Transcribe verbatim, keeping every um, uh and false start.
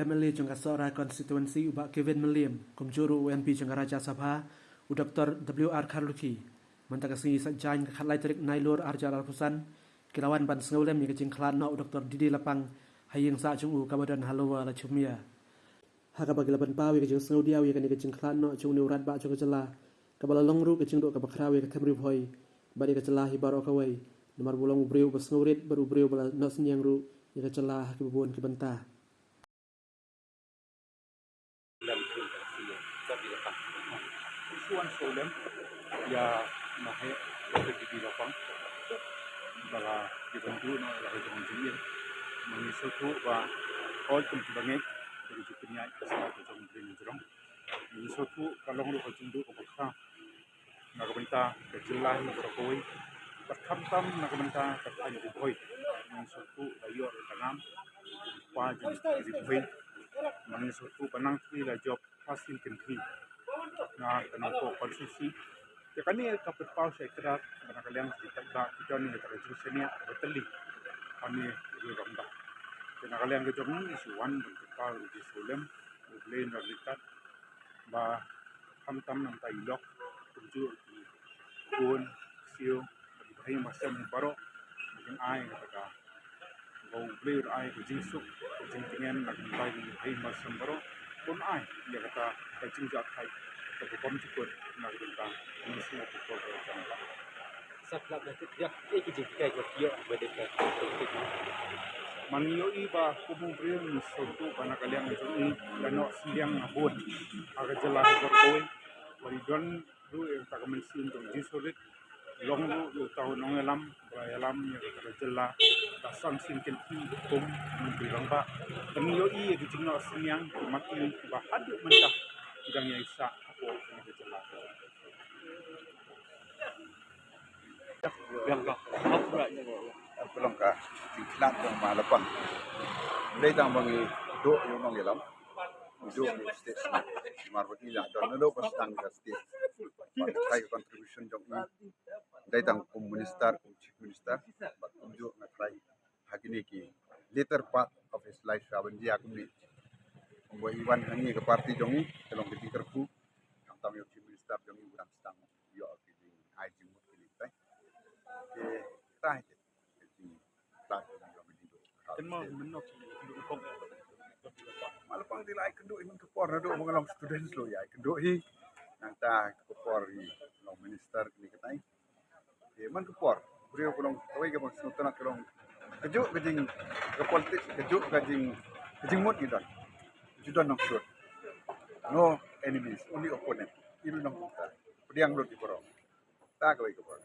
M L A jong ka Sohra constituency u Bah Kevin Mylliem, kumjuh ruh u M P jong ka Rajya Sabha u Doctor W R Kharlukhi. Mynta ka sngi Saitjaiñ ka khatlai tarik Nailur arhajar arphew san, ki la wan ban sngewlem ïa ka jingkhlad noh u Doctor D D Lapang ha ïing sah jong u kaba don ha Lower Lachumiere. Ha kaba ki la pynpaw ïa ka jingsngewdiaw ïa kane ka jingkhlad noh jong une u Rangbah jong ka jylla, kaba la long ruh ka jingduh kaba khraw ïa ka them Ri Bhoi bad ïa ka jylla hi baroh kawei, namar ba u long u briew uba sngewrit bad u briew uba la noh synñiang ruh ïa ka jylla ha kiba bun ki bynta. Lem, lem, lem, lem, lem, lem. Shu wan shu lem ïa ma heh Doctor D D Lapang ba la ïa ban duh noh ïa la ka jong ka jingim. Ma ngi sngewthuh ba hooid kum kiba ngeit ka jingpynïaid ka sngewthuh ka jong ka jingim jrong. Ma ngi sngewthuh ka long ruh ka jingduh kaba khraw na ka bynta ka jylla hi baroh kawei, bad khamtam na ka bynta ka thaiñ Ri Bhoi. Ma ngi sngewthuh la ïoh ruh ka nam u kpa jong ka Ri Bhoi. Ma ngi sngewthuh ba nang ki la jop phra sien kynthei na ka Nongpoh constituency. Te kane ka pynpaw sha ïa ka rat ba na ka liang ki paidbah ki don ïa ka jingshaniah kaba tylli ha une u rangbah. Te na ka liang ka jong ngi shu wan ban pynpaw ïa ka jingsngewlem, U Blei un ïarap ïa ka rat ba khamtam na ka bynta i lok, kumjuh ki khun, ksiew, ki bahei bahasem baroh, ba kin ai kata ka, ba U Blei un ai ka jingsuk ka jingtngen na ka bynta ki bahei bahasem baroh, ba un ai ïa kata ka jingjahthait kaba bymjukut na ka bynta ka mynsiem ka por ka jong ka. Sa khlad na tip ïa ki jinghikai ba ki ïoh ba dei ka. Man ngi ïohi ba kum u briew ngi sngewthuh ba na ka liang jong ngi la noh synñiang na bun ha ka jylla baroh kawei, ba ngi don ruh ïa kata ka mynsiem jong ka jingsngewrit, long ruh ïa uta u nongïalam ba la ïalam ïa kata ka jylla da san sien kynthei kum u Myntri Rangbah. Ba ngi ïohi ïa ka jingnoh synñiang ka mati ba haduh mynta ki dang ïaisah hapoh kane ka jylla. Ka long ka jingkhlad jong ma Lapang. Dei tang ba ngi duh ïa u nongïalam, ngi duh ïa u state, namar ba ngi la don naduh ba sdang ka state. Ba nga tharai ka contribution jong i, dei tang kum minister, kum chief minister, bad kumjuh nga tharai ha kine ki later part of his life, ha ban jia kumne. Kumba i wan hangne ka party jong i, ka long ka jingkyrkhu, khamtam ïa u chief minister jong i u dang sdang ïoh ki jing, ai jingmut kine kitai. Te, kitai ki jing, kitai ki jong ki jingduh. Kan mo, mynno ki jingduh kong. Ma Lapang te la ai kynduh hi man ka por naduh ba nga long student ruh ïa ai kynduh hi. Nangta ka por i long minister kine kitai. Te man ka por briew ka long kawei kaba sngewtynnat ka long kajuh ka jing, ka politics kajuh ka jing, ka jingmut ngi don. Ju don nongshun. No enemies, only opponent. I ruh nongkynta. Pdiang lut i baroh. Ta kawei ka por.